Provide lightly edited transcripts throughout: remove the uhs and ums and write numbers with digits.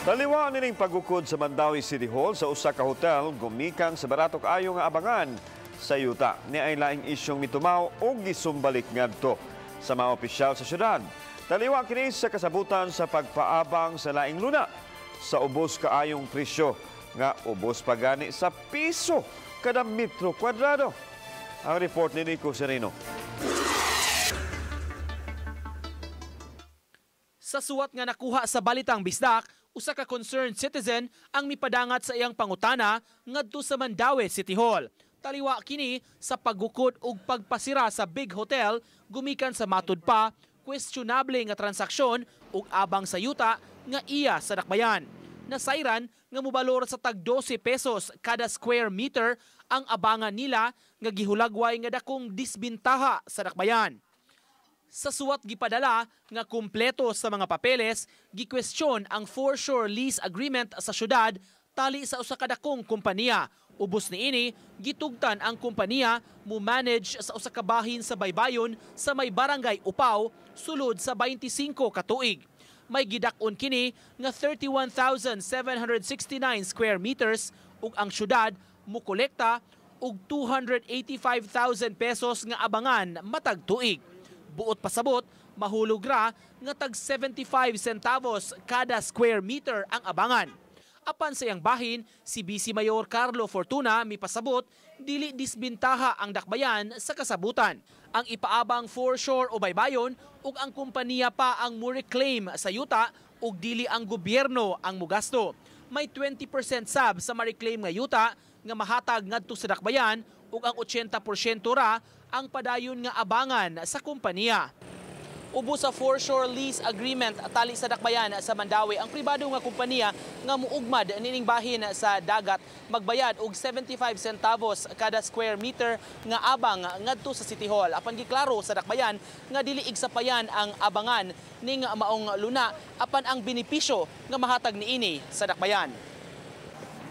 Taliwa nining pagukod sa Mandaue City Hall sa usa ka hotel gumikan sa barato kaayo nga abangan sa yuta. Ni ay laing isyong mitumaw o gisumbalik ngadto sa mga opisyal sa syudad. Taliwa kini sa kasabutan sa pagpaabang sa laing luna sa ubos kaayong presyo nga ubos pagani sa piso kada metro kwadrado. Ang report ni Nico Sereno. Sa suwat nga nakuha sa Balitang Bisdak, usa ka concerned citizen ang mipadangat sa iyang pangutana ngadto sa Mandaue City Hall. Taliwa kini sa paggukod ug pagpasira sa Big Hotel gumikan sa matud pa questionable nga transaksyon ug abang sa yuta nga iya sa dakbayan. Nasayran nga mobalor sa tag 12 pesos kada square meter ang abangan nila nga gihulagway nga dakong disbintaha sa dakbayan. Sa suwat gipadala nga kumpleto sa mga papeles, gikwestiyon ang foreshore lease agreement sa syudad tali sa usa ka dakong kompanya. Ubos niini, gitugtan ang kompanya mo manage sa usa ka bahin sa baybayon sa may barangay Upaw sulod sa 25 ka tuig. May gidak-on kini nga 31,769 square meters ug ang syudad mokolekta og 285,000 pesos nga abangan matag tuig. Buot pasabot, mahulog ra nga tag 75 centavos kada square meter ang abangan. Apan sa iyang bahin, si Vice Mayor Carlo Fortuna mipasabot dili disbintaha ang dakbayan sa kasabutan. Ang ipaabang foreshore o baybayon ug ang kompanya pa ang mo-reclaim sa yuta ug dili ang gobyerno ang mugasto. May 20% sab sa ma-reclaim nga yuta nga mahatag ngadto sa dakbayan ug ang 80% ra ang padayon nga abangan sa kompanya. Ubos sa foreshore lease agreement tali sa dakbayan sa Mandaue, ang pribado nga kompanya nga muugmad nining bahin sa dagat magbayad og 75 centavos kada square meter nga abang ngadto sa City Hall. Apan giklaro sa dakbayan nga dili igsapayan ang abangan ning maong luna apan ang benepisyo nga mahatag niini sa dakbayan.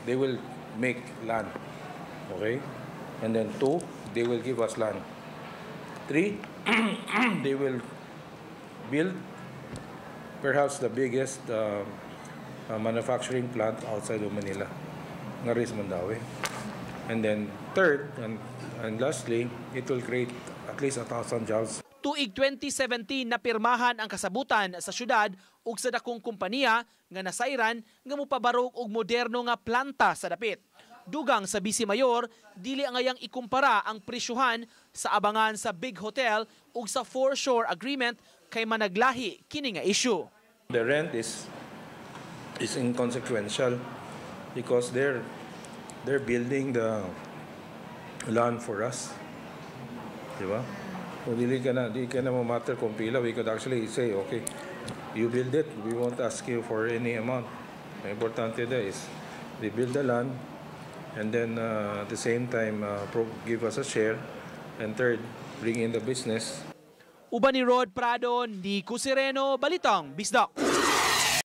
They will make land, okay? And then two, they will give us land. Three, they will build perhaps the biggest manufacturing plant outside of Manila, Ngaris Mandaue. And then third, and lastly, it will create at least 1,000 jobs. Tuig 2017 napirmahan ang kasabutan sa syudad ug sa dakong kompanya nga nasayran nga mopabarog og moderno nga planta sa dapit. Dugang sa Vice Mayor, dili angayang ikumpara ang presyuhan sa abangan sa Big Hotel ug sa foreshore agreement kay managlahi kini nga issue. The rent is inconsequential because they're building the land for us. Di ba? Kung dili ka na matter kung pila, we could actually say, "Okay, you build it, we won't ask you for any amount." Ang importante there is they build the land and then at the same time give us a share, and third, bring in the business. Uban ni Rod Prado, Nico Sereno, Balitang Bisdak.